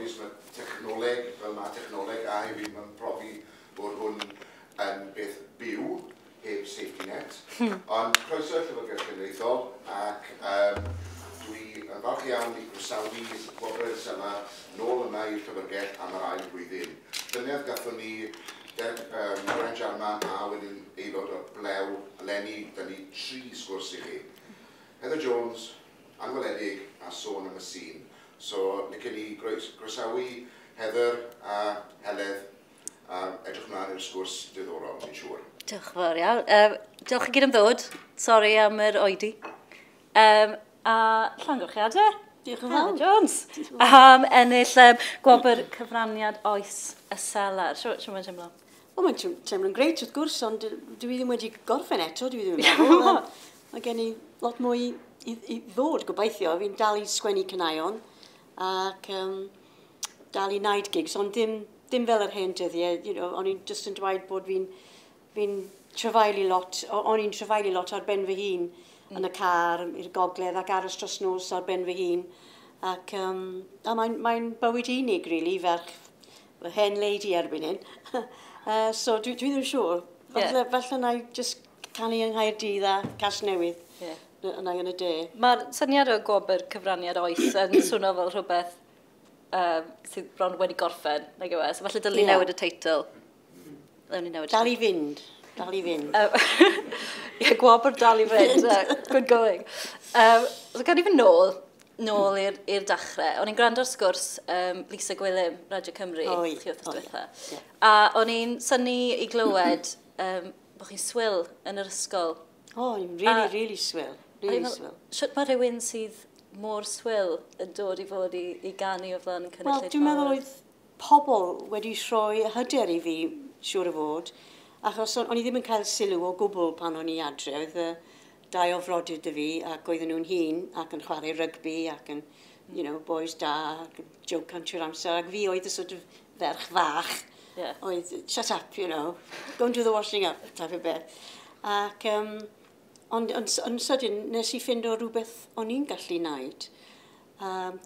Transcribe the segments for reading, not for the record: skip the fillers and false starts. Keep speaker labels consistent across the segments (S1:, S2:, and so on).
S1: anffodus mae technoleg, fel mae technoleg, a hefyd mae'n profi bod hwn yn beth byw, heb safety net. Ond croeso i'r Llyfrgell Genedlaethol, ac dwi yn falch iawn i groesawu gwobr yma nôl yma i'r Llyfrgell am yr ail flwyddyn. Llynedd gathon ni Geraint Jarman a wedyn aelod o'r Blew. Eleni, da ni tri sgwrs i chi. Heather Jones, Anweledig a Sôn am y Sîn. So, licen ni groesawu Heather a Heledd a edrych mlaen i'r sgwrs diddorol, fi'n siŵr.
S2: Diolch yn fawr iawn. Diolch i gyd am ddod. Sori am yr oedi. A llongyfarchiadau.
S3: Diolch yn fawr.
S2: Heather Jones.
S3: Diolch yn fawr.
S2: Am ennill gwobr cyfraniad oes y selar. Shwt mae'n teimlo?
S3: Wel, mae'n teimlo'n grêt wrth gwrs, ond dwi ddim wedi gorffen eto, dwi ddim yn meddwl. Mae gen i lot mwy i ddod, gobeithio. Fi'n dal i sgwennu caneuon ac dal i wneud gigs, ond dim fel yr hen dyddiau. O'n i'n just yn dweud bod fi'n trafaelu lot, o'n i'n trafaelu lot ar ben fy hun yn y car i'r gogledd ac aros dros nos ar ben fy hun. Ac mae'n bywyd unig, really, ferch fy hen lady erbyn hyn. So dwi ddim yn siŵr. Falle na i just canu yng Nghaerdydd a Casnewydd. Yna yn y de.
S2: Mae'r syniad o gwobr cyfraniad oes yn swnio fel rhywbeth sydd bron wedi gorffen, nag yw e? So falle dylwn ni newid y teitl. Dylwn ni newid y
S3: Dal i
S2: teitl.
S3: fynd. Dal i fynd.
S2: Ie, gwobr dal i fynd. Good going. So gawn ni fynd nôl i'r dechrau. O'n i'n gwrando ar sgwrs Lisa Gwilym, Radio Cymru, chi wrth ddiwetha. A o'n i'n synnu i glywed bod chi'n swil yn yr ysgol.
S3: O, o'n i'n really, really swil. Really swil.
S2: Shwt mae rhywun sydd mor swil yn dod i fod i ganu o flaen y
S3: Wel, dwi'n meddwl oedd pobl wedi rhoi hyder i fi, siŵr o fod, achos o'n i ddim yn cael sylw o gwbl pan o'n i adre. Oedd dau o frodyr 'da fi ac oedden nhw'n hŷn ac yn chwarae rygbi ac yn, boys da, ac yn jocan trwy'r amser. Ac fi oedd y sort of ferch fach. Oedd, shut up, go and do the washing up, type of beth. Ac, ond yn sydyn, nes i ffindo rhywbeth o'n i'n gallu wneud.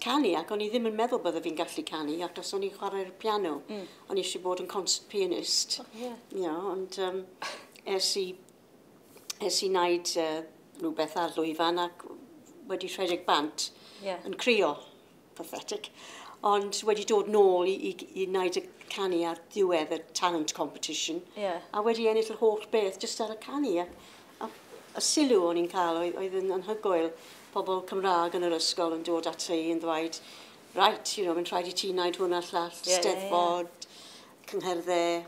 S3: Canu, ac o'n i ddim yn meddwl bydde fi'n gallu canu, achos o'n i'n chwarae'r piano. O'n i eisiau bod yn concert pianist.
S2: Oh, yeah.
S3: Ond ers i wneud rhywbeth ar lwyfan ac wedi rhedeg bant yn crio, pathetic, ond wedi dod nôl i wneud y canu ar diwedd y talent competition, a wedi ennill yr holl beth jyst ar y canu. A y sylw o'n i'n cael oedd yn anhygoel. Pobl Cymraeg yn yr ysgol yn dod ata i yn dweud, right, mae'n rhaid i ti wneud hwn a llall, Steddfod, cyngherddau,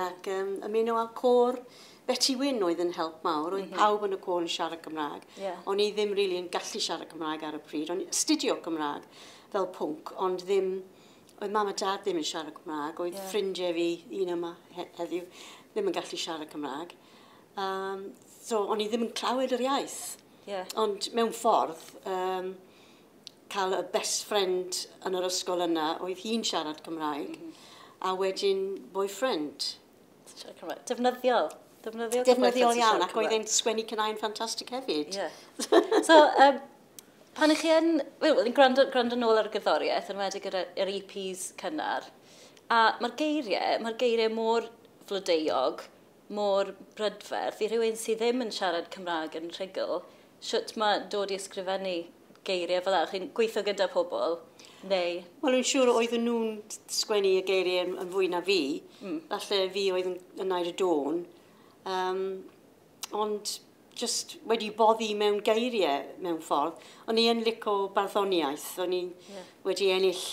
S3: ac ymuno â côr Betty Wyn oedd yn help mawr, oedd pawb yn y côr yn siarad Cymraeg. O'n i ddim really yn gallu siarad Cymraeg ar y pryd, o'n i'n astudio Cymraeg fel pwnc, ond ddim, oedd mam a dad ddim yn siarad Cymraeg, oedd ffrindiau fi, un yma heddiw, ddim yn gallu siarad Cymraeg. So o'n i ddim yn clywed yr iaith. Ond mewn ffordd, cael y best friend yn yr ysgol yna, oedd hi'n siarad Cymraeg, a wedyn boyfriend.
S2: Siarad Cymraeg. Defnyddiol. Defnyddiol
S3: Defnyddiol
S2: cyfoethog sy'n
S3: iawn,
S2: siarad
S3: ac oedd
S2: Cymraeg.
S3: e'n sgwennu caneuon ffantastig hefyd.
S2: So, pan ych chi yn, wel, yn gwrando nôl ar y gerddoriaeth, yn enwedig yr E Ps cynnar, a mae'r geiriau mor flodeuog, mor brydferth, i rhywun sydd ddim yn siarad Cymraeg yn rhugl, shwt mae dod i ysgrifennu geiriau fel 'na? Chi'n gweithio gyda pobl, neu...
S3: Wel, yn siŵr oedden nhw'n sgwennu y geiriau yn fwy na fi. Falle fi oedd yn wneud y dôn. Ond just wedi boddi mewn geiriau mewn ffordd. O'n i yn licio barddoniaeth. O'n i wedi ennill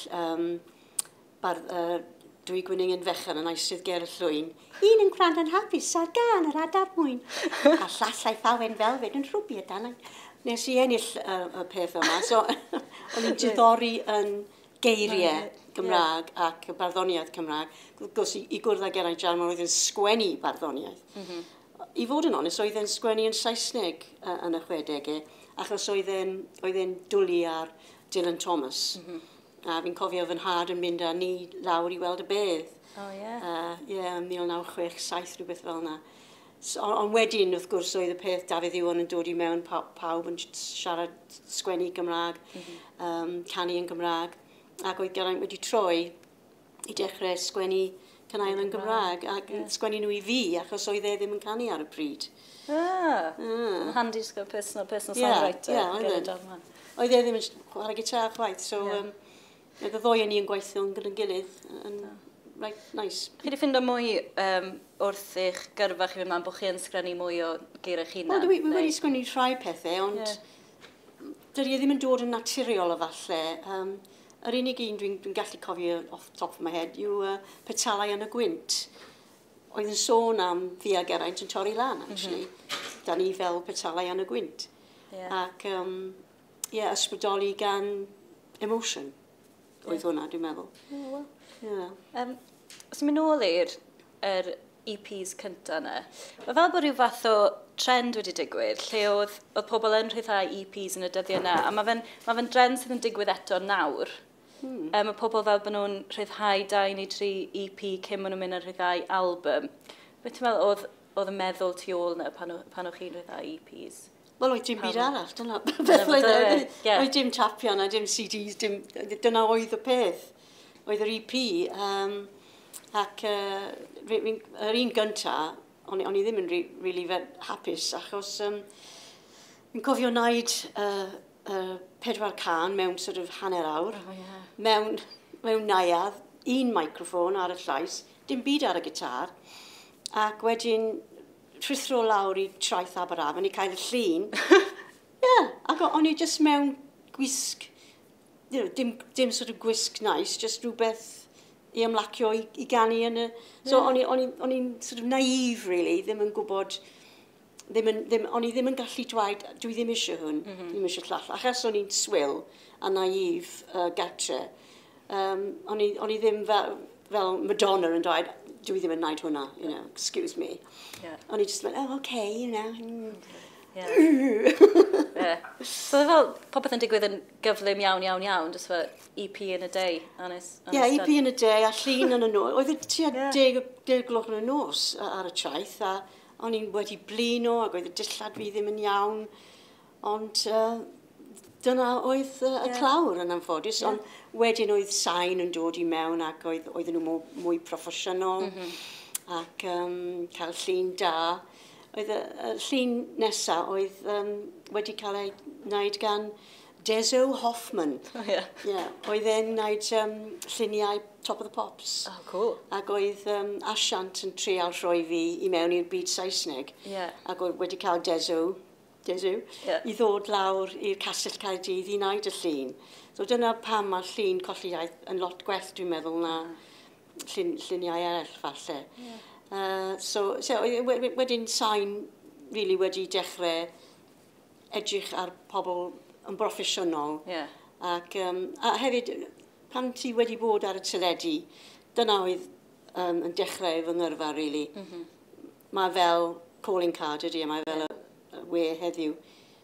S3: dwy gwningen fechan yn eistedd ger y llwyn. Un yn gwrando'n hapus ar gân yr adar mwyn. A llall a'i phawen felfed yn rhwbio dan. Nes i ennill y peth yma. So, o'n i'n diddori yn geiriau Gymraeg ac barddoniaeth Cymraeg. Wrth gwrs, i gwrdd â Geraint Jarman oedd yn sgwennu barddoniaeth. I fod yn onest, oedd e'n sgwennu yn Saesneg yn y chwedegau, achos oedd e'n dwlu ar Dylan Thomas. A fi'n cofio fy nhad yn mynd â ni lawr i weld y bedd.
S2: Oh, ie.
S3: Ie, 1967, rhywbeth fel yna. Ond wedyn, wrth gwrs, oedd y peth Dafydd Iwan yn dod i mewn, pawb yn siarad sgwennu Gymraeg, canu yn Gymraeg. Ac oedd Geraint wedi troi i dechrau sgwennu caneuon yn Gymraeg ac sgwennu nhw i fi achos oedd e ddim yn canu ar y pryd.
S2: Ah, Handy just got personal songwriter.
S3: Yeah, oedd e. Oedd e ddim yn chwarae gitar chwaith, so oedd y ddoi ni yn gweithio yn gyda'n gilydd yn right, nice.
S2: Chi wedi ffindo mwy wrth eich gyrfa chi fynd mlaen bod chi yn sgrennu mwy o geiriau eich hunan?
S3: Wel, dwi wedi sgwennu rhai pethau, ond dydy e ddim yn dod yn naturiol o falle. Yr unig un dwi'n gallu cofio off the top of my head yw Petalau yn y Gwynt. Oedd yn sôn am fi a Geraint yn torri lan, actually. Da ni fel petalau yn y gwynt. Ac, ysbrydoli gan emotion. Oedd hwnna, dwi'n meddwl.
S2: Oh, well.
S3: Yeah.
S2: Os mynd nôl i'r EPs cynta yna, mae fel bod rhyw fath o trend wedi digwydd, lle oedd pobl yn rhyddhau EPs yn y dyddiau yna, a mae fe'n trend sydd yn digwydd eto nawr. Mae pobl fel bod nhw'n rhyddhau 2 neu 3 EP cyn maen nhw'n mynd yn rhyddhau album. Beth ti'n meddwl oedd y meddwl tu ôl yna pan o'ch chi'n rhyddhau EPs?
S3: Wel, oedd dim byd arall, dyna. Beth oedd dim tapio na, dim CDs, dim, dyna oedd y peth. Oedd yr EP. Ac yr un gynta, o'n i ddim yn really hapus, achos fi'n cofio wneud 4 can mewn sort of hanner awr, mewn neuadd, un microffon ar y llais, dim byd ar y gitar, ac wedyn rhuthro lawr i traeth Aberafan i cael y llun. Ac o'n i just mewn gwisg, you know, dim sort of gwisg nice, just rhywbeth i ymlacio i ganu yn y... So o'n i'n sort of naive, really, ddim yn gwybod... o'n i ddim yn gallu dweud, dwi ddim eisiau hwn, dwi ddim eisiau llall. Achos o'n i'n swil a naive gatre, o'n i ddim fel Madonna yn dweud, dwi ddim yn wneud hwnna, you know, excuse me.
S2: Yeah.
S3: O'n i just went, oh, okay, you know.
S2: Yeah. So fel popeth yn digwydd yn gyflym iawn, iawn, iawn, just fel EP in a day. And it's
S3: EP in a day, a llun yn y nos. Oedd e tua 10 gloch yn y nos ar y traeth, a o'n i'n wedi blino ac oedd y dillad fi ddim yn iawn. Ond dyna oedd y clawr yn anffodus. Ond wedyn oedd sain yn dod i mewn ac oedden nhw mwy proffesiynol ac cael llun da. Oedd y llun nesaf oedd wedi cael ei wneud gan Dezo Hoffman.
S2: Oh, yeah.
S3: Yeah. Oedd e'n wneud lluniau Top of the Pops.
S2: Oh, cool.
S3: Ac oedd asiant yn trial rhoi fi i mewn i'r byd Saesneg.
S2: Yeah.
S3: Ac oedd wedi cael Dezo i ddod lawr i'r Castell Caerdydd i wneud y llun. So dyna pam mae'r llun Colli Iaith yn lot gwell, dwi'n meddwl, na lluniau eraill, falle.
S2: Yeah.
S3: So wedyn sain really wedi dechrau edrych ar pobl yn broffesiynol.
S2: Yeah.
S3: Ac, a hefyd, pan ti wedi bod ar y teledu, dyna oedd yn dechrau fy ngyrfa, really. Mae fel calling card ydy, mae fel y we heddiw.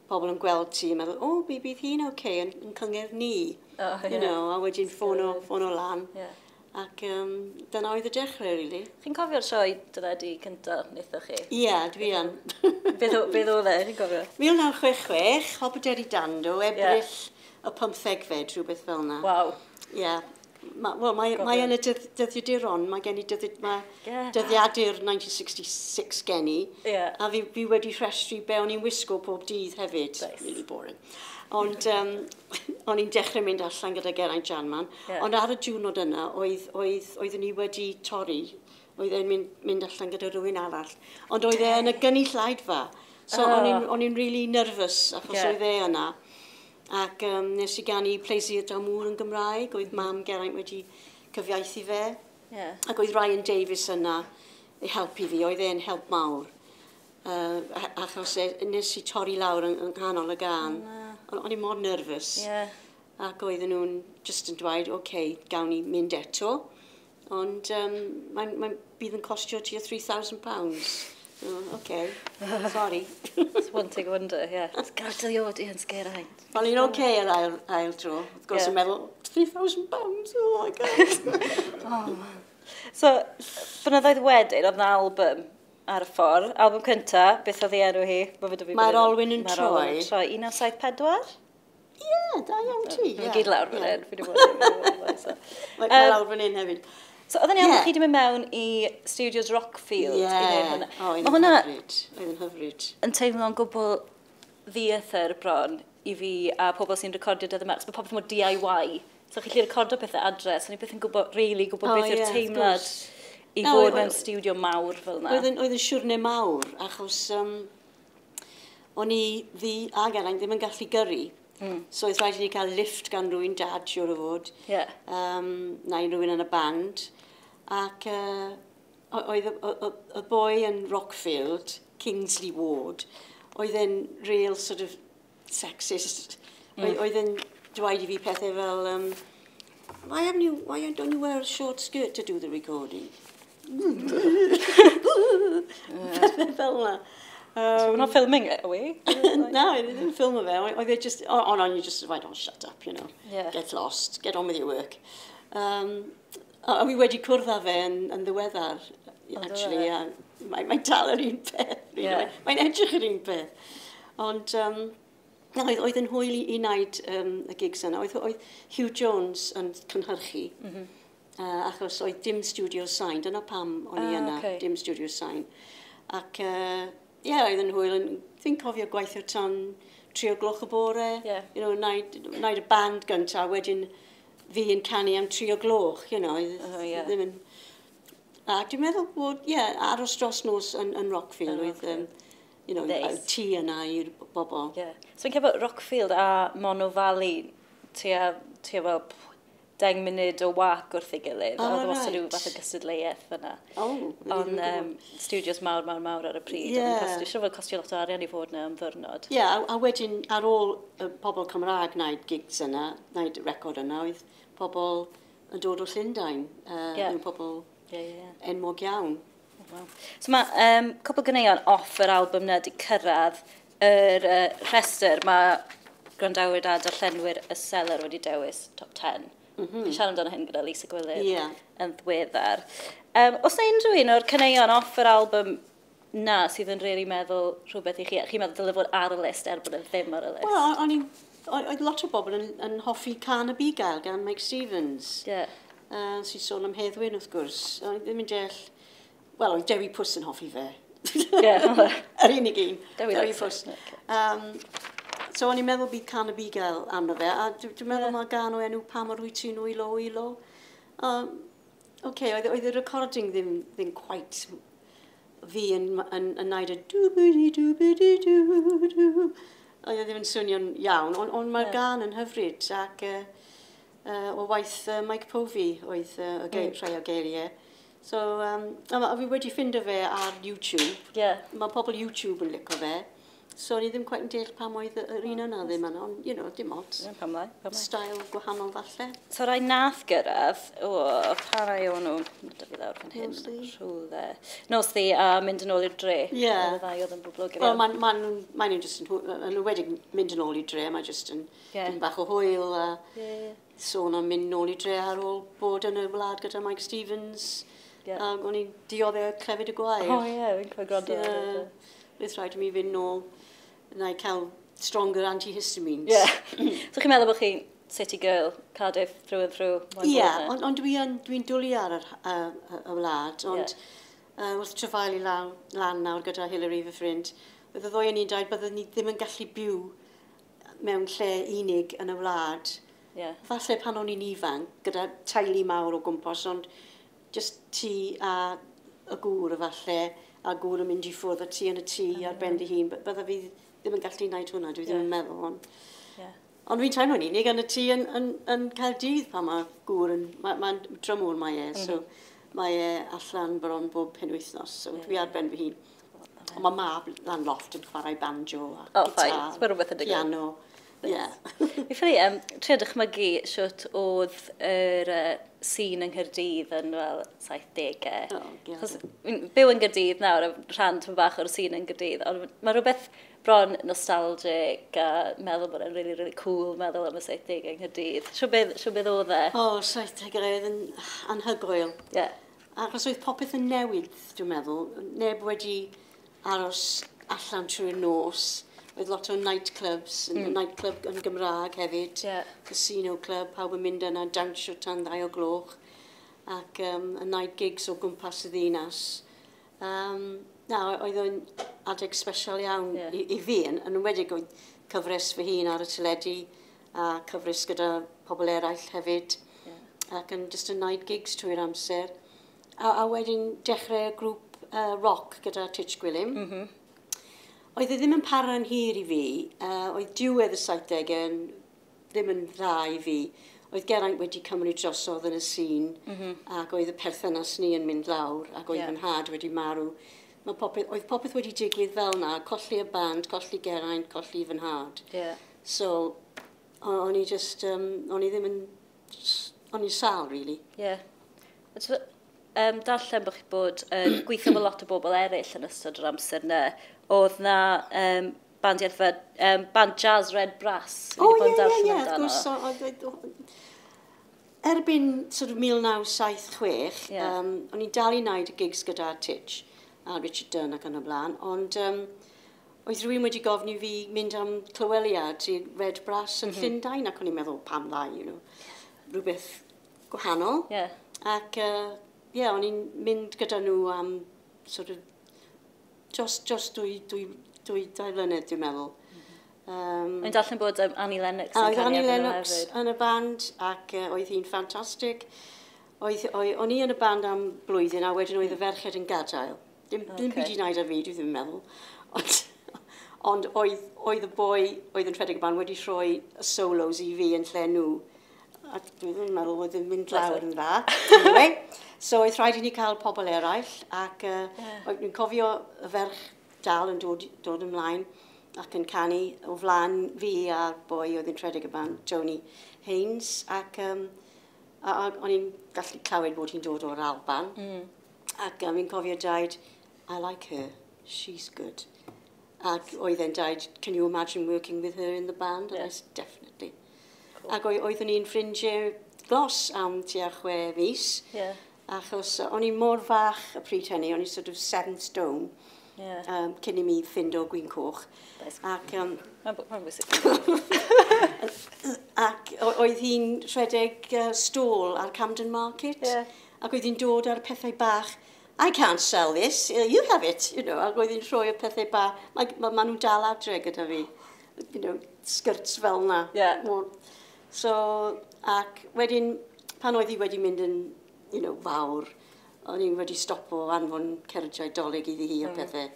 S3: Pobl yn gweld ti yn meddwl, o, bydd hi'n okay yn cyngerdd ni.
S2: Oh, yeah.
S3: You know, a wedyn ffono lan.
S2: Yeah.
S3: Ac dyna oedd y dechrau, really.
S2: Chi'n cofio'r sioe deledu cyntaf wnaethoch chi?
S3: Ie, yeah, dwi yn.
S2: Beth oedd e, chi'n cofio?
S3: 1966, Hoboderi Dando, Ebrill y 15fed, rhywbeth fel yna.
S2: Waw.
S3: Ie. Yeah. Mae yn y dyddiaduron, mae gen i dyddiadur 1966 gen i.
S2: Yeah.
S3: A fi wedi rhestru be o'n i'n wisgo pob dydd hefyd.
S2: Nice.
S3: Really boring. Ond o'n i'n dechrau mynd allan gyda Geraint Jarman.
S2: Yeah.
S3: Ond ar y diwrnod yna, oeddwn i wedi torri. Oedd e'n mynd allan gyda rhywun arall. Ond oedd e yn y gynulleidfa. So o'n i'n really nervous achos oedd e yna. Ac nes i ganu Plaisir d'Amour yn Gymraeg. Oedd mam Geraint wedi cyfieithu fe.
S2: Yeah.
S3: Ac oedd Ryan Davies yna i helpu fi. Oedd e'n help mawr. Achos nes i torri lawr yng nghanol y gân. O'n i mor nervous.
S2: Yeah.
S3: Ac oedden nhw'n just yn dweud, okay, gawn ni mynd eto. Ond mae'n bydd yn costio tua £3,000. Oh, okay, sorry.
S2: It's one thing wonder, yeah. It's gadael the audience, Geraint.
S3: Wel, i'n okay yr ail tro. Wrth gwrs, yn meddwl, £3,000, oh my God.
S2: Oh, man. So, blynyddoedd wedyn, oedd yna album ar y ffordd. Album cynta, beth oedd ei enw hi?
S3: Mae'r Olwyn yn Troi.
S2: Mae'r Olwyn yn Troi. 1974?
S3: Ie, da iawn ti.
S2: Mae'n gyd lawr fan hyn. So.
S3: Mae lawr fan hyn hefyd.
S2: So, oedd yn iawn chi wedi mynd mewn i Studios Rockfield.
S3: Ie.
S2: Yeah.
S3: Oedd yn hyfryd. Oedd yn hyfryd.
S2: Yn teimlo'n gwbl ddieithr bron i fi a pobl sy'n recordio dydd yma. Mae popeth mor DIY. So chi'n gallu recordio pethau adre, so ni byth yn gwybod, really gwybod beth yw'r teimlad i fod mewn studio mawr fel yna.
S3: Oedd yn siwrne mawr, achos o'n i, fi a Geraint ddim yn gallu gyrru. So oedd rhaid i ni cael lift gan rhywun dad, siwr o fod.
S2: Yeah.
S3: Na i rhywun yn y band. Ac oedd y boi yn Rockfield, Kingsley Ward, oedd e'n real sort of sexist. Oedd e'n dweud i fi pethau fel, why don't you wear a short skirt to do the recording? Pethau fel yna.
S2: So we're not filming it, are we?
S3: No, they didn't film it. They just, oh no, you just, right, oh, shut up, you know.
S2: Yeah.
S3: Get lost, get on with your work. A fi wedi cwrdd â fe yn ddiweddar, actually. Yeah. Mae'n dal yr un peth.
S2: Yeah.
S3: Mae'n edrych yr un peth. Ond, oedd yn hwyl i wneud y gigs yna. Oedd Hugh Jones yn cynhyrchu. Achos oedd dim studio sain. Dyna pam o'n i yna, dim studio sain. Ac, ie, oedd yn hwyl. Fi'n cofio gweithio tan 3 o'clock y bore.
S2: Yeah.
S3: You know, wneud y band gyntaf, wedyn fi yn canu am 3 o'clock, you know. Ddim yn... Ac dwi'n meddwl bod, ie, aros dros nos yn Rockfield oedd, you know, tŷ yna i'r bobl.
S2: Yeah. So fi'n cefo Rockfield a Monnow Valley tua fel 10 munud o wac wrth ei gilydd.
S3: Oh,
S2: oedd wastad rhyw fath o gystadleuaeth fyna.
S3: Oh,
S2: ond studios mawr, mawr, mawr ar y pryd.
S3: Yeah.
S2: Siwr fod costio lot o arian i fod yna am ddwrnod.
S3: Ie, yeah, a wedyn ar ôl y pobl Cymraeg wneud gigs yna, wneud record yna, oedd pobl yn dod o Llundain.
S2: Yeah.
S3: Pobl enwog iawn.
S2: Oh, wow. So mae cwpl ganeuon off yr album na wedi cyrraedd yr rhestr. Mae gwrandawyr a darllenwyr y Selar wedi dewis top 10. Fi'n siarad amdano hyn gyda Lisa Gwilym yn ddiweddar. Oes na unrhyw un o'r caneuon off yr album na sydd yn rili meddwl rhywbeth i chi? Chi'n meddwl dylai fod ar y list er bod e ddim ar y list?
S3: Wel, oedd lot o bobl yn hoffi Cân y Bugail gan Mike Stevens.
S2: Yeah.
S3: Sy'n sôn am Hedd Wyn, wrth gwrs. O'n i ddim yn deall... Wel, oedd Dewi Pws yn hoffi fe.
S2: Yeah.
S3: Yr unig un.
S2: Dewi
S3: Pws. So o'n i'n meddwl bydd Cân y Bugail arno fe, a dwi'n meddwl mae gan o enw Pam o'r Wyt Ti'n Wylo Wylo. Oedd y recording ddim quite fi yn wneud y dw-bidi dw-bidi dw-dw. Oedd e ddim yn swnio'n iawn, ond mae'r gan yn hyfryd ac o waith Mike Povey oedd rhai o geiriau. So, a fi wedi ffindo fe ar YouTube.
S2: Yeah.
S3: Mae pobl YouTube yn licio fe. So, ni ddim quite yn deall pam oedd yr un yna ddim yna, ond, you know, dim ots.
S2: Pam lai, pam lai.
S3: Style gwahanol falle.
S2: So, rai nath gyrraedd, pa rai o'n nhw, da fi lawr fan hyn, rhywle. Nos Ddu a Mynd yn ôl i'r dre.
S3: Ie.
S2: Oedd y ddau oedd yn boblogaidd.
S3: Wel, maen nhw'n just yn enwedig mynd yn ôl i dre, mae just yn bach o hwyl a sôn am mynd nôl i dre ar ôl bod yn y wlad gyda Mike Stevens.
S2: Yeah.
S3: Ac o'n i'n dioddef clefyd y gwair.
S2: O ie, fi'n cofio gwrando ar e.
S3: Bydd rhaid i mi fynd nôl na i cael stronger antihistamines.
S2: Yeah. So chi'n meddwl bod chi'n city girl, Cardiff through and through?
S3: Ie, yeah, ond dwi'n dwlu ar y wlad, ond wrth trafaelu lan nawr gyda Hilary fy ffrind, oedd y ddwy yn ni'n dweud byddwn ni ddim yn gallu byw mewn lle unig yn y wlad.
S2: Yeah.
S3: Falle pan o'n i'n ifanc, gyda teulu mawr o gwmpas, ond just ti a y gŵr falle, a gŵr yn mynd i ffwrdd a ti yn y tŷ ar ben dy hun. Bydda fi ddim yn gallu gwneud hwnna, dwi ddim yn meddwl. Ond, ond fi'n teimlo'n unig yn y tŷ yn Caerdydd pan mae gŵr yn... Mae'n drymwr mae e, so mae e allan bron bob penwythnos, so dwi ar ben fy hun. Ond mae mab lan lofft yn chwarae banjo a gitar, piano.
S2: Yeah. Fi ffili, trio dychmygu shwt oedd yr sîn yng Nghaerdydd yn fel 70au.
S3: Oh,
S2: fi'n byw yn Gaerdydd nawr, a rhan tipyn bach o'r sîn yng Nghaerdydd, ond mae rhywbeth bron nostalgic a meddwl bod e'n really, really cool meddwl am y 70au yng Nghaerdydd. Shwt beth oedd e?
S3: O, 70au oedd yn anhygoel.
S2: Yeah.
S3: Achos oedd popeth yn newid, dwi'n meddwl. Neb wedi aros allan trwy'r nos. Oedd lot o nightclubs, nightclub yn Gymraeg hefyd, Casino Club, pawb yn mynd yna, dawnsio tan 2 o gloch, ac y night gigs o gwmpas y ddinas. Na, oedd o'n adeg special iawn i fi, yn enwedig oedd cyfres fy hun ar y teledu a cyfres gyda pobl eraill hefyd, ac yn just y night gigs trwy'r amser. A wedyn dechrau y grŵp rock gyda Titch Gwilym. Oedd e ddim yn para'n hir i fi, oedd diwedd y 70au ddim yn dda i fi. Oedd Geraint wedi cymryd drosodd yn y sîn, ac oedd y perthynas ni yn mynd lawr, ac oedd fy nhad wedi marw. Oedd popeth wedi digwydd fel na, colli y band, colli Geraint, colli fy nhad. So, o'n i just, o'n i ddim yn, o'n i'n sâl, really.
S2: Yeah. Darllen bod chi bod yn gweithio efo lot o bobl eraill yn ystod yr amser yna. Oedd na bandiau fel band jazz Red Brass.
S3: O, ie, wrth gwrs. Erbyn sort of 1976, o'n i'n dal i wneud y gigs gyda Titch a Richard Dunn ac yn y blaen, ond oedd rhywun wedi gofyn i fi mynd am clyweliad i Red Brass yn Llundain, ac o'n i'n meddwl pam lai, you know, rhywbeth gwahanol. Ac o'n i'n mynd gyda nhw am sort of dros 2 flynedd, dwi'n meddwl.
S2: Mae'n darllen bod Annie Lennox yn
S3: canu Annie Lennox yn y band, ac oedd hi'n ffantastig. O'n i yn y band am blwyddyn, a wedyn oedd y ferched yn gadael. Dim byd i wneud â fi, dwi ddim yn meddwl. Ond oedd y boi oedd yn rhedeg y band wedi rhoi y solos i fi yn lle nhw. A dwi ddim yn meddwl oedd yn mynd lawr yn dda. Anyway, so oedd rhaid i ni cael pobl eraill, ac dwi'n cofio y ferch dal yn dod ymlaen ac yn canu o flaen fi a'r boi oedd yn rhedeg y band, Tony Haynes, ac o'n i'n gallu clywed bod hi'n dod o'r Alban. Ac fi'n cofio dweud, I like her, she's good. Ac oedd e'n dweud, can you imagine working with her in the band? And I said, definitely. Cool. Ac oeddwn i'n ffrindiau glos am tua 6 mis. Achos o'n i mor fach y pryd hynny, o'n i sort of 7 stone. Cyn i mi ffindo gwin coch. Ac,
S2: Mae'n bwysig.
S3: Ac oedd hi'n rhedeg stôl ar Camden Market. Ac oedd hi'n dod ar pethau bach. I can't sell this, you have it, you know. Ac oedd hi'n rhoi y pethau bach. Ma nhw'n dal adre gyda fi. You know, skirts fel na. So, ac wedyn, pan oedd hi wedi mynd yn, you know, fawr, o'n i'n wedi stopo anfon cerdiau Dolig iddi hi a pethau.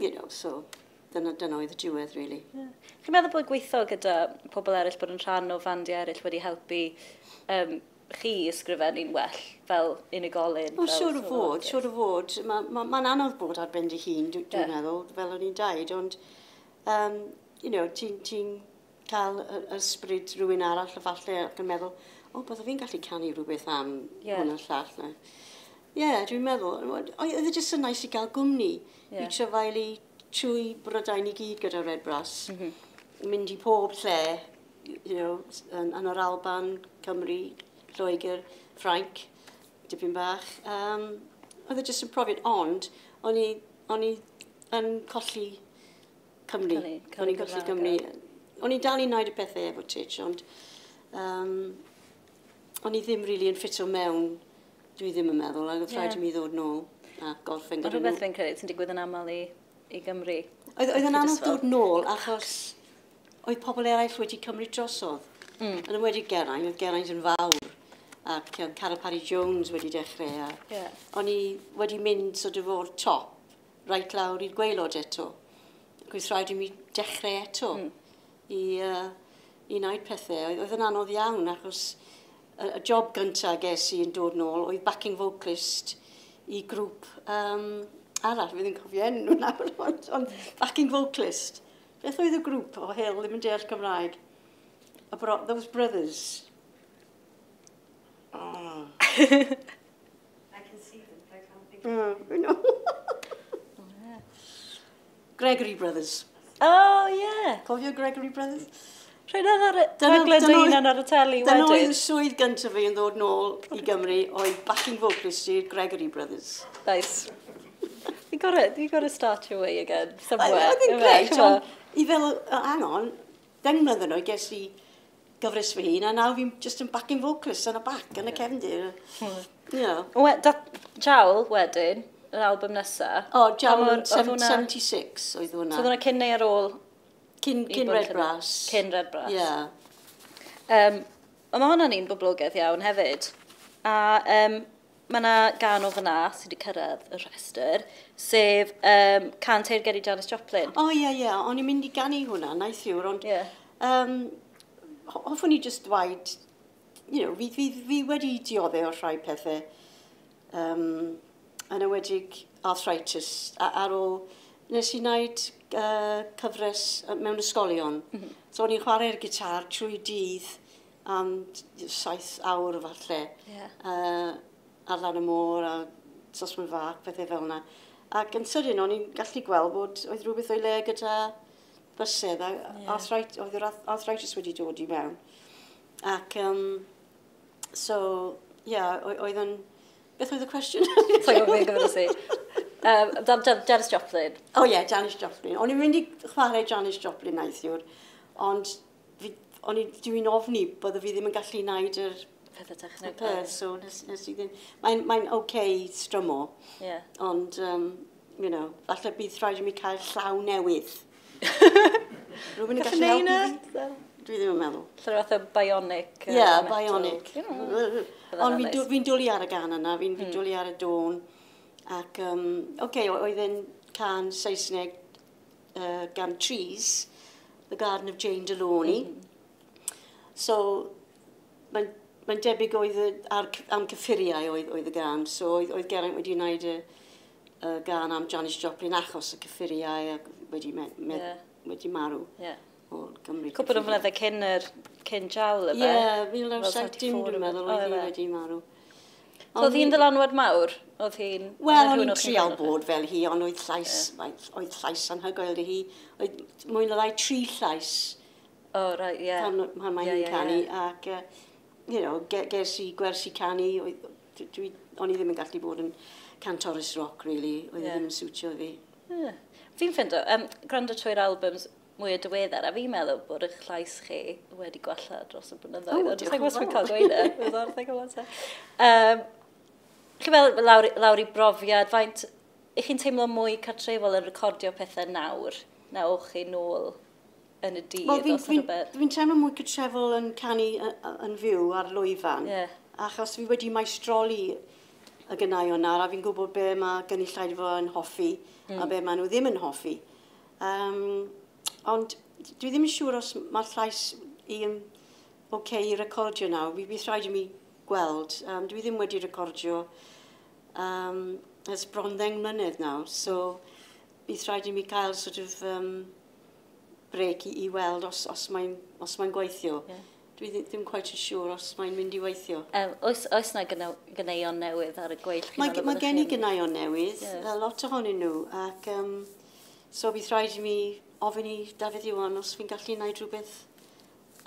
S3: You know, so dyna oedd y diwedd, really.
S2: Chi'n meddwl bod gweithio gyda pobl eraill, bod yn rhan o fandiau eraill wedi helpu chi ysgrifennu'n well fel unigolyn?
S3: O, siŵr o fod, siŵr o fod. Mae'n anodd bod ar ben dy hun, dwi'n meddwl, fel o'n i'n dweud, ond, you know, ti'n cael ysbryd rhywun arall, falle, ac yn meddwl, o, bydde fi'n gallu canu rhywbeth am hwn a'r llall. Ie, dwi'n meddwl. Oedd e jyst yn nice i gael gwmni, i trafaelu trwy Brydain i gyd gyda Red Brass. Mynd i pob lle, you know, yn yr Alban, Cymru, Lloegr, Ffrainc, dipyn bach. Oedd e jyst yn profiad, ond o'n i yn colli Cymru. O'n i'n colli Cymru. O'n i'n dal i wneud y pethau efo Titch, ond o'n i ddim really yn ffito mewn, dwi ddim yn meddwl, ac oedd rhaid i mi ddod nôl a gorffen gyda nhw.
S2: Ond rhywbeth fi'n credu sy'n digwydd yn aml i Gymru.
S3: Oedd yn anodd dod nôl achos oedd pobl eraill wedi cymryd drosodd. Yn enwedig Geraint, oedd Geraint yn fawr, ac Caryl Parry Jones wedi dechrau. O'n i wedi mynd sort of o'r top, right lawr i'r gwaelod eto. Ac oedd rhaid i mi dechrau eto i wneud pethau. Oedd yn anodd iawn achos y job gyntaf ges i yn dod nôl oedd backing vocalist i grŵp arall, fi ddim cofio enw nawr, ond backing vocalist. Beth oedd y grŵp o Hale ddim yn deall Cymraeg? Those Brothers. Oh.
S4: I can see them, but I can't think of them.
S3: No. Gregory Brothers.
S2: Oh, yeah.
S3: Cofio Gregory Brothers?
S2: Rhaid ar y rhaglen dy hunan ar y teli wedyn.
S3: Dyna oedd y swydd gyntaf fi yn ddod nôl i Gymru oedd backing vocalist i'r Gregory Brothers.
S2: Nice. Fi'n You gotta start your way again somewhere.
S3: Oedd yn grêt, ond i fel, hang on, 10 mlynedd yn oed ges i gyfres fy hun, a nawr fi'n just yn backing vocalist yn y back, yn y cefndir.
S2: We, Jawl wedyn, yr album nesa.
S3: O, Jawl 76 oedd hwnna.
S2: So oedd hwnna cyn neu ar ôl?
S3: Cyn Red Brass.
S2: Cyn Red Brass.
S3: Ie. Yeah.
S2: Ond mae hwnna'n un boblogaidd iawn hefyd. A mae yna gân o fyna sydd wedi cyrraedd y rhestr, sef cân teyrnged i Janis Joplin.
S3: O, ie, ie. O'n i'n mynd i ganu hwnna, neithiwr, ond hoffwn i just dweud, fi wedi dioddef o rhai pethau, yn enwedig arthritis, ar ôl, nes i wneud cyfres mewn ysgolion. So o'n i'n chwarae'r gitar trwy dydd am 7 awr falle. Ar lan y môr a Sosman Fach, pethau fel yna. Ac yn sydyn o'n i'n gallu gweld bod oedd rhywbeth o'i le gyda bysedd a oedd yr arthritis wedi dod i mewn. Ac, so, yeah, oedd yn... Beth oedd y cwestiwn?
S2: Sa'n gwybod beth gyda si. Janis Joplin.
S3: O oh, ie, yeah, Janis Joplin. O'n i'n mynd i chwarae Janis Joplin neithiwr, ond dwi'n ofni bydde fi ddim yn gallu gwneud yr
S2: pethau technegol.
S3: Peth, so nes i ddim. Mae'n okay strymo, ond, falle bydd rhaid i mi cael llaw newydd. Rhywun yn gallu helpu fi? Dwi ddim yn meddwl.
S2: Lle fath o bionic.
S3: Ie, yeah, bionic. Ond fi'n fi dwlu ar y gân yna, fi'n fi dwlu ar y dôn. Ac, okay, oedd e'n cân Saesneg gan Trees, The Garden of Jane Delawney. So, mae'n debyg oedd am cyffuriau oedd y gân. So, oedd Geraint wedi gwneud y gân am Janis Joplin achos y cyffuriau ac wedi marw. O Gymru.
S2: Cwpl o flynydde cyn Jawl,
S3: yfe? Ie, yeah, 1970 dwi'n meddwl oedd hi wedi marw.
S2: So oedd hi'n ddylanwad mawr? Oedd hi'n...
S3: Wel, o'n i'n trial bod fel hi, ond oedd llais anhygoel i hi. Oedd mwy na lai tri llais.
S2: Oh, right, yeah.
S3: Pan mae hi'n canu. Ac, ges i gwersi canu. O'n i ddim yn gallu bod yn cantores rock, really. Oedd ddim yn siwtio fi.
S2: Yeah. Fi'n ffindo, gwrando trwy'r albums mwy o diweddar, a fi'n meddwl bod eich llais chi wedi gwella dros y blynyddoedd.
S3: Oh, diolch yn
S2: fawr. Cael gweud e. Chi'n meddwl, lawr i brofiad, faint, ych chi'n teimlo mwy cartrefol yn recordio pethau nawr, na o'ch chi nôl yn y dydd?
S3: Wel, fi teimlo mwy cartrefol yn canu yn fyw ar lwyfan. Achos fi wedi maestroli y ganeuon nawr, a fi'n gwybod be mae gynulleidfa yn hoffi a be maen nhw ddim yn hoffi. Ond dwi ddim yn siŵr os mae'r llais i yn okay i recordio nawr. Fi bydd rhaid i mi gweld. Dwi ddim wedi recordio ers bron 10 mlynedd nawr, so bydd rhaid i mi cael sort of break i weld os mae'n gweithio. Dwi ddim quite yn siŵr os mae'n mynd i weithio.
S2: Oes na ganeuon newydd ar y gweill?
S3: Mae gen i ganeuon newydd, lot ohonyn nhw, ac so bydd rhaid i mi ofyn i Dafydd Iwan os fi'n gallu gwneud rhywbeth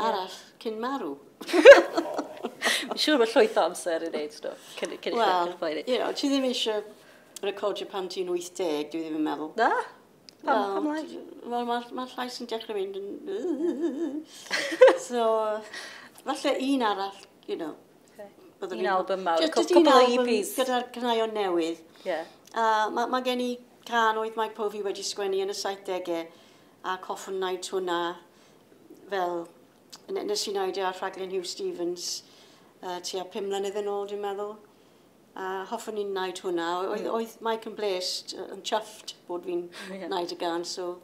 S3: arall cyn marw.
S2: Fi'n siŵr bod llwyth o amser i wneud stwff cyn i
S3: Wel, ti ddim eisiau recordio pan ti'n 80, dwi ddim yn meddwl.
S2: Na? Pam, pam lai?
S3: Wel, ma llais yn dechrau mynd yn... So, falle un arall.
S2: Okay. Un album mawr, just un album EPs.
S3: Gyda'r caneuon newydd. A ma gen i cân oedd Mike Povey wedi sgwennu yn y 70au a hoffwn wneud hwnna fel... Nes i wneud e ar rhaglen Huw Stephens tua 5 mlynedd yn ôl, dwi'n meddwl. A hoffwn i'n wneud hwnna. Oedd Mike yn blessed, yn chuffed bod fi'n wneud y gân, so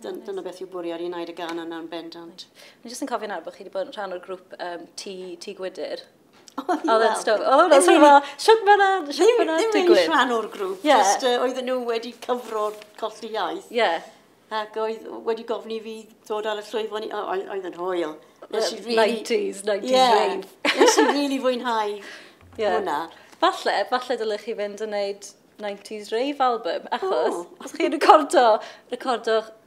S3: dyna beth yw bwriad i wneud y gân yna'n bendant.
S2: Dwi'n jyst yn cofio nawr bod chi wedi bod yn rhan o'r grŵp Tŷ Gwydyr. Oedd e'n stwff. Oedd hwnna'n sort of fel, shwt ma'
S3: Ddim
S2: digwydd?
S3: Ddim rhan o'r grŵp, just oedden nhw wedi cyfro'r Colli Iaith. Ac oedd wedi gofyn i fi ddod ar y llwyfan, oedd yn hwyl.
S2: Nes i really, 90s, 90s rave.
S3: Nes i really fwynhau hwnna.
S2: Falle dylech chi fynd yn neud 90s rave album, achos os chi'n recordo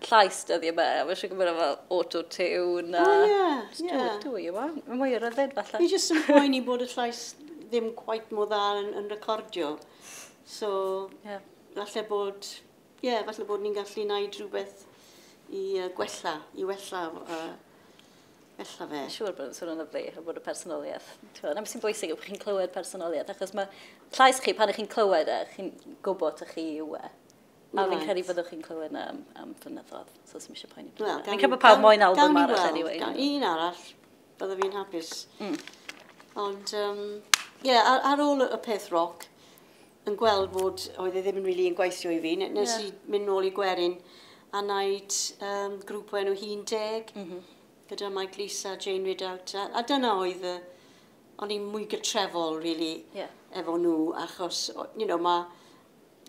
S2: llais dyddiau yma, a mae'n siŵr gwybod fel auto-tune a...
S3: Oh, yeah, yeah.
S2: Do what you want. Mae mwy o ryddid, falle.
S3: Fi jyst yn poeni bod y llais ddim quite mor dda yn recordio. So, Falle bod, ie, yeah, falle bod ni'n gallu gwneud rhywbeth i gwella, i wella, wella fe.
S2: Siŵr bod yn swnio'n lyfli a bod y personoliaeth. Na beth sy'n bwysig yw bod chi'n clywed personoliaeth, achos mae llais chi, pan ych chi'n clywed e, chi'n gwybod y chi yw e. A fi'n credu byddwch chi'n clywed na am flynyddoedd, so sy'n eisiau poeni. Well, fi'n credu bod pawb moyn album arall anyway.
S3: Un arall, bydde fi'n hapus. Ond, yeah, ar ôl y peth rock, yn gweld bod oedd e ddim yn really yn gweithio i fi, nes i mynd nôl i Gwerin a wneud grŵp o enw Hun Deg, gyda Mike Lisa, Jane Ridout, a dyna oedd o'n i'n mwy gytrefol, really, efo nhw, achos, you know, mae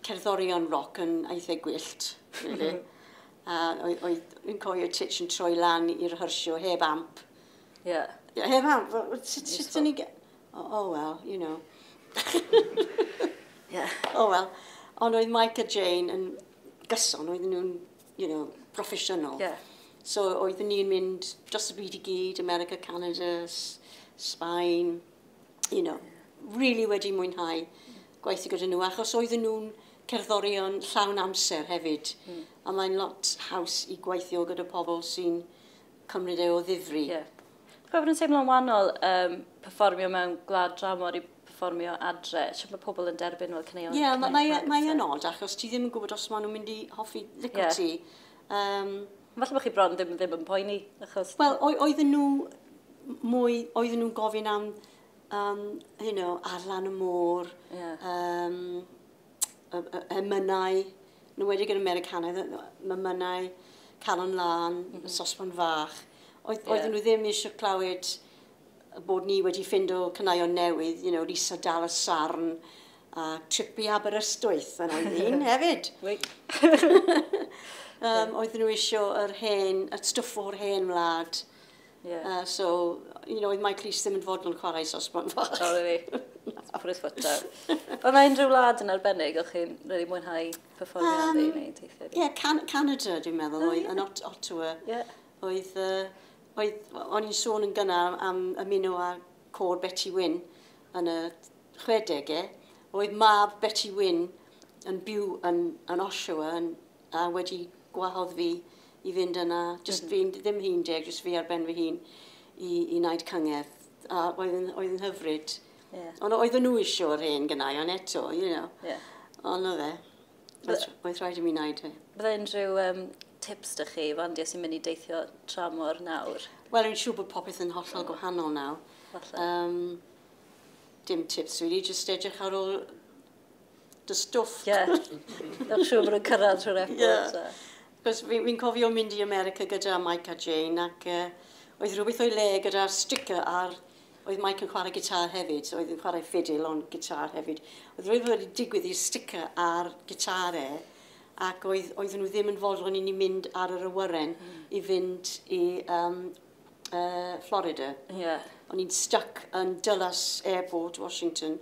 S3: cerddorion rock yn eitha gwyllt, really. A oedd yn cofio Titch yn troi lan i'r rehearsio heb amp. Yeah, heb amp. Sut ni... Oh, well, you know. Oh, well. Ond oedd Mike a Jane yn gyson, oedden nhw'n, you know, proffesiynol. So oedden ni'n mynd dros y byd i gyd, America, Canada, Spain, you know, really wedi mwynhau gweithio gyda nhw, achos oedden nhw'n cerddorion llawn amser hefyd. A mae'n lot haws i gweithio gyda pobl sy'n cymryd e o ddifri.
S2: Yeah. Dwi'n bod yn teimlo'n wahanol perfformio mewn gwlad dramor i perfformio adre. Siwr mae pobl yn derbyn fel caneuon.
S3: Ie, yeah, mae yn od, achos ti ddim yn gwybod os maen nhw'n mynd i hoffi licio ti.
S2: Falle bod chi bron ddim yn poeni, achos...
S3: Wel, oedden nhw mwy, oedden nhw'n gofyn am, you know, Ar lan y môr, emynau, nhw wedi gyda Americanaidd, emynau, Calon Lân, Sosban Fach. Oedden nhw ddim eisiau clywed bod ni wedi ffindo caneuon newydd, you know, Lisa Dal y Sarn, a Trip i Aberystwyth yn oedd un hefyd. Oedden nhw eisiau yr hen, y stwff o'r hen wlad. So, you know, oedd Mike Lees ddim yn fodlon chwarae Sosban Fach.
S2: Oh, really? Put his foot down. Oedd yna unrhyw wlad yn arbennig o'ch chi'n really mwynhau perfformio ynddi neu teithio?
S3: Ie, yeah, Canada, dwi'n meddwl, oedd yn Ottawa. Oedd, o'n i'n sôn yn gynnar am ymuno â côr Betty Wyn yn y 60au. Oedd mab Betty Wyn yn byw yn Oshawa a wedi gwahodd fi i fynd yna, just fi, ddim Hun Deg, just fi ar ben fy hun i wneud cyngerdd. A oedd yn hyfryd. Ond oedden nhw eisiau yr hen ganeuon eto, you know. Ond o fe, oedd rhaid i mi wneud e.
S2: Bydde unrhyw tips dych chi, fandia sy'n mynd i deithio tramor nawr?
S3: Wel, dwi'n siŵr bod popeth yn hollol gwahanol nawr.
S2: Falle.
S3: Dim tips, really, just edrych ar ôl dy stwff.
S2: Ie. Dwi'n siŵr bod yn cyrraedd trwy'r airport.
S3: Cos fi'n cofio mynd i America gyda Mike a Jane ac oedd rhywbeth o'i le gyda'r sticker ar... Oedd Mike yn chwarae gitar hefyd, so oedd yn chwarae fiddle ond gitar hefyd. Oedd rhywbeth wedi digwydd i'r sticker ar gitar e, ac oedden nhw ddim yn fodlon i ni mynd ar yr awyren i fynd i Florida. O'n i'n stuck yn Dulles Airport, Washington,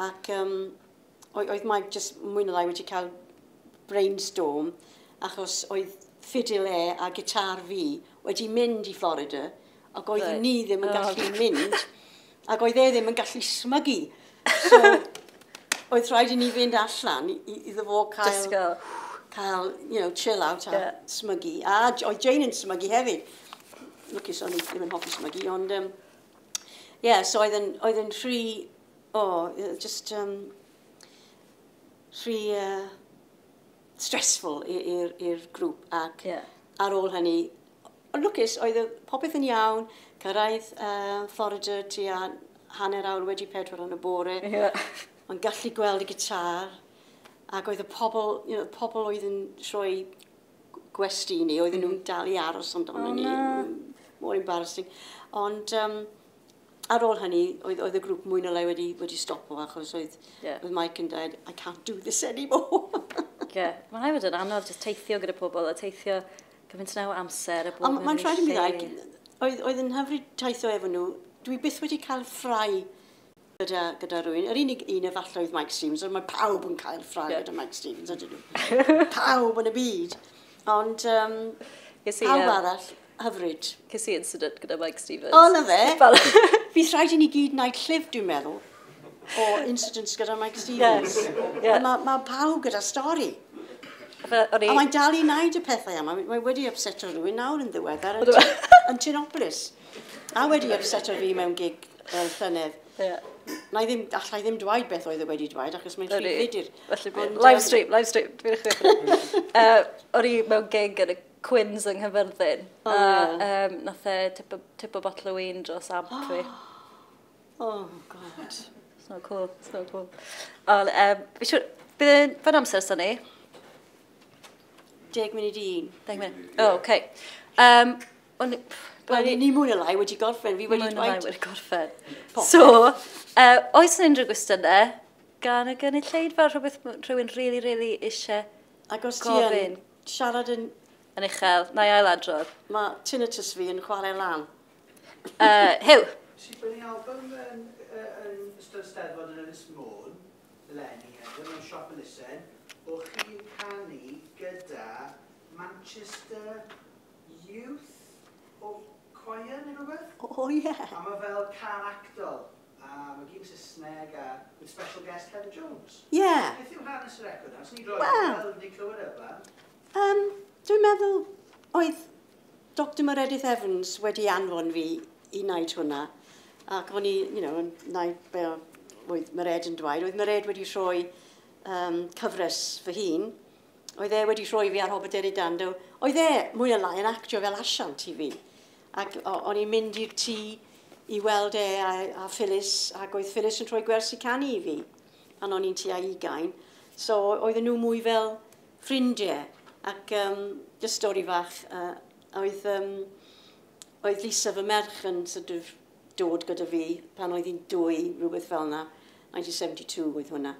S3: ac oedd Mike just mwy na lai wedi cael brainstorm, achos oedd fiddle e a gitar fi wedi mynd i Florida, ac oedd ni ddim yn gallu mynd, ac oedd e ddim yn gallu smygu. So, oedd rhaid i ni fynd allan iddo fo
S2: Disgo.
S3: cael, you know, chill out a smygu. A oedd Jane yn smygu hefyd. Lwcus o'n i ddim yn hoffi smygu, ond... Yeah, so oedd yn rhy... Oh, just... rhy stressful i'r grŵp. Ac ar ôl hynny, ond lwcus, oedd popeth yn iawn, cyrraedd Florida tua 4:30 yn y bore. Ond gallu gweld y gitar, ac oedd y pobl, you know, pobl oedd yn rhoi gwesti i ni, oedden nhw'n dal i aros amdano ni.
S2: Oh, na.
S3: More embarrassing. Ond ar ôl hynny, oedd y grŵp mwy na lai wedi stopo, achos oedd Mike yn dweud, I can't do this anymore.
S2: Ie. Mae'n rhaid fod yn anodd just teithio gyda pobl a teithio gymaint o amser a bod
S3: Ond
S2: mewn
S3: mae'n rhaid i mi
S2: lle.
S3: ddweud, oedd yn hyfryd teithio efo nhw. Dwi byth wedi cael ffrae gyda rhywun. Yr unig un efallai oedd Mike Stevens, ond mae pawb yn cael ffrae gyda Mike Stevens, ydyn nhw. Pawb yn y byd. Ond
S2: Ges i,
S3: pawb arall, hyfryd.
S2: Ces i incident gyda Mike Stevens.
S3: O, na fe.
S2: Fel
S3: Fydd rhaid i ni gyd wneud llyfr, dwi'n meddwl. o incidents gyda Mike Stevens.
S2: Yeah.
S3: Mae ma pawb gyda stori.
S2: O'n i...
S3: A mae'n dal i wneud y pethau yma. Mae wedi upseto rhywun nawr yn ddiweddar yn, yn Tinopolis. A wedi upseto fi mewn gig llynedd.
S2: Yeah.
S3: Na i ddim, allai ddim dweud beth oedd e wedi dweud, achos mae'n rhy fudur.
S2: Felly, live stream, live stream. Dwi'n chwilio. O'n i mewn gig yn y Quins yng Nghaerfyrddin.
S3: Oh,
S2: a
S3: yeah.
S2: Nath e tipo bottle o win dros amp fi.
S3: Oh, God.
S2: It's not cool, it's not cool. Ond, fi siŵr, bydd yn fan amser sy'n ni?
S3: 10 munud i un.
S2: 10 munud. Oh, okay. Ond,
S3: Wel, ni mwy na lai wedi gorffen. Fi wedi
S2: mwy na lai
S3: dweud
S2: wedi gorffen.
S3: Popeth.
S2: So, oes yn unrhyw gwestiynau gan y gynulleidfa, rhywbeth rhywun really, really eisiau
S3: Ac os ti yn
S2: gofyn
S3: siarad yn...
S2: yn uchel, na i ailadrodd.
S3: Mae tinnitus fi yn chwarae lan.
S2: Huw?
S5: Nes i brynu album yn ystod Steddfod yn Ynys Môn, eleni hefyd, mewn siop elusen, o chi'n canu gyda Manchester Youth o Choir neu rhywbeth?
S3: O, ie.
S5: A mae fel can actol, a mae gyd yn Saesneg a with special guest Heather Jones.
S3: Ie.
S5: Beth yw hanes y record na? Swn i'n rhoi
S3: Wel.
S5: fel wedi clywed e blaen.
S3: Dwi'n meddwl oedd Dr Meredith Evans wedi anfon fi i wneud hwnna. Ac o'n i, you know, yn wneud be oedd Mered yn dweud. Oedd Mered wedi rhoi cyfres fy hun. Oedd e wedi rhoi fi ar Hobbit Dando. Oedd e mwy na lai yn actio fel asiant i fi. Ac o'n i'n mynd i'r tŷ i weld e a Phyllis, ac oedd Phyllis yn rhoi gwersi canu i fi. Pan o'n i'n tua 20. So oedden nhw mwy fel ffrindiau. Ac just stori fach, oedd Lisa fy merch yn sort of dod gyda fi pan oedd hi'n 2, rhywbeth fel yna. 1972 oedd hwnna.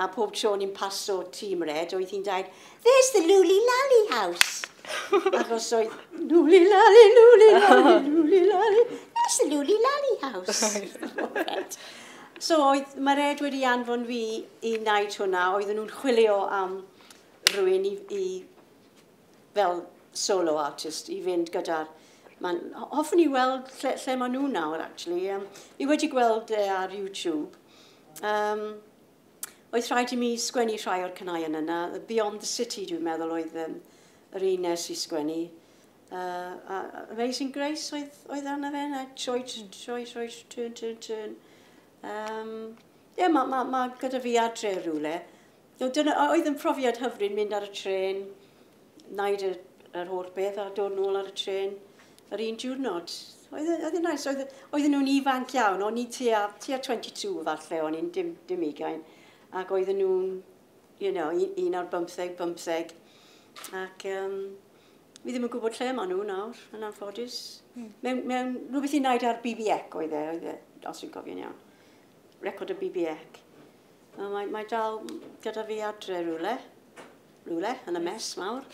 S3: A pob tro o'n i'n paso tŷ Mered, oedd hi'n dweud, "There's the Luli Lally house." Achos oedd, "Luli Lally, Luli Lally, Luli Lally, that's the Luli Lally house." So oedd Mered wedi anfon fi i wneud hwnna, oedden nhw'n chwilio am rhywun i fel solo artist i fynd gyda'r... Hoffwn i weld lle maen nhw nawr, actually. Fi wedi gweld e ar YouTube. Oedd rhaid i mi sgwennu rhai o'r caneuon yna. Beyond the City, dwi'n meddwl, oedd yr un nes i sgwennu. Amazing Grace oedd arno fe, na troi, troi, troi, turn, turn, turn. Ie, ma gyda fi adre rhywle. Dyna, oedd yn profiad hyfryd mynd ar y tren, wneud yr holl beth a dod nôl ar y tren yr un diwrnod. Oedd yn nice. Oedden nhw'n ifanc iawn. O'n i tua 22 falle, o'n i'n dim 20. Ac oedden nhw'n, 1 ar 15, 15. Ac fi ddim yn gwybod lle maen nhw nawr, yn anffodus. Mewn rhywbeth i wneud ar BBEC oedd e, os dwi'n cofio'n iawn. Record y BBEC. Mae dal gyda fi adre rhywle. Rhywle, yn y mess mawr.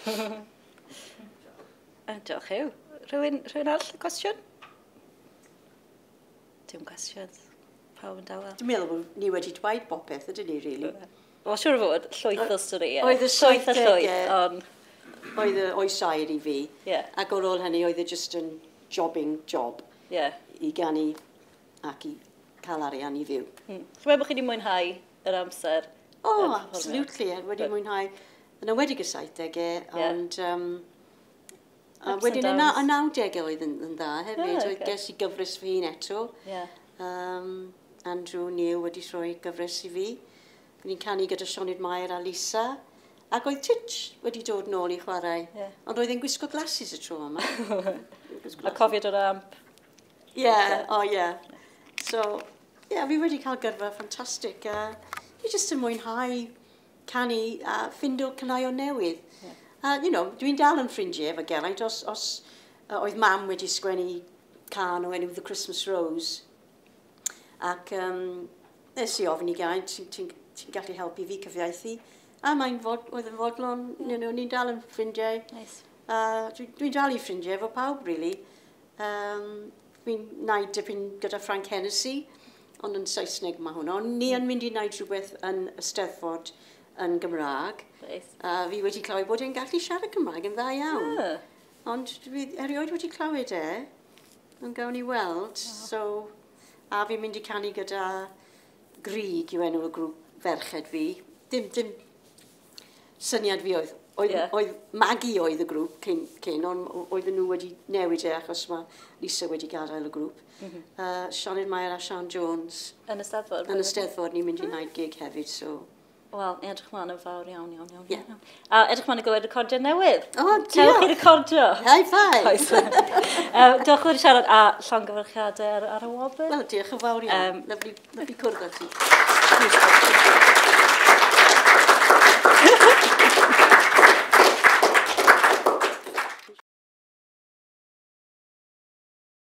S2: Diolch Huw. Rhywun arall y cwestiwn? Dim cwestiwn. Pawb yn dawel.
S3: Dwi'n meddwl bod ni wedi dweud bopeth, ydyn ni, really?
S2: Wel, siŵr o fod, llwyth o storïau.
S3: Oedd y
S2: llwyth a llwyth,
S3: 70au
S2: ond...
S3: Oedd y oes aur i fi.
S2: Yeah.
S3: Ac ar ôl hynny, oedd e just yn jobbing job.
S2: Yeah.
S3: I ganu ac i cael arian i fyw.
S2: Chi'n meddwl bod chi wedi mwynhau yr amser?
S3: Oh,
S2: yn perfformio?
S3: absolutely. Wedi mwynhau. Yn enwedig y 70au, ond... A
S2: Ups and
S3: wedyn y
S2: downs.
S3: y 90au oedd yn dda hefyd.
S2: Oh,
S3: Oedd
S2: okay.
S3: ges i gyfres fy hun eto.
S2: Yeah.
S3: Andrew Neil wedi rhoi gyfres i fi. O'n i'n canu gyda Sioned Mair a Lisa. Ac oedd Titch wedi dod nôl i chwarae.
S2: Yeah.
S3: Ond oedd e'n gwisgo glasses y tro yma.
S2: A cofio dod amp.
S3: Yeah, oh yeah. So, yeah, fi wedi cael gyrfa ffantastig. Fi jyst yn mwynhau canu a ffindo caneuon newydd.
S2: Yeah.
S3: Dwi'n dal yn ffrindiau efo Geraint, os oedd mam wedi sgwennu cân o enw The Christmas Rose. Ac nes i ofyn i Geraint, ti'n gallu helpu fi cyfieithu? A oedd yn fodlon, ni'n dal yn ffrindiau.
S2: Nice.
S3: Dwi'n dal i ffrindiau efo pawb, really. Fi'n wneud dipyn gyda Frank Hennessy, ond yn Saesneg mae hwnna. Ond ni yn mynd i wneud rhywbeth yn y Steddfod yn Gymraeg.
S2: Nice.
S3: Fi wedi clywed bod e'n gallu siarad Cymraeg yn dda iawn.
S2: Ah.
S3: Ond dwi erioed wedi clywed e, ond gawn ni weld. Oh. So, A fi'n mynd i canu gyda Grig yw enw y grŵp ferched fi. Dim syniad fi oedd. Oedd, yeah. Oedd Maggie oedd y grŵp cyn, ond oedden nhw wedi newid e achos mae Lisa wedi gadael y grŵp. Sioned Mair a Sian Jones.
S2: Yn y Steddfod?
S3: Yn y Steddfod, ni'n mynd i wneud gig hefyd, so.
S2: Wel, ni edrych mlaen yn fawr iawn, iawn, iawn. Yeah. Iawn. A edrych mlaen i glywed recordiau newydd.
S3: O, oh, diolch.
S2: Cewch chi recordio.
S3: High five.
S2: Diolch yn siarad a llongyfarchiadau ar y wobr.
S3: Wel, diolch yn fawr iawn. Lyfli, lyfli cwrdd â ti.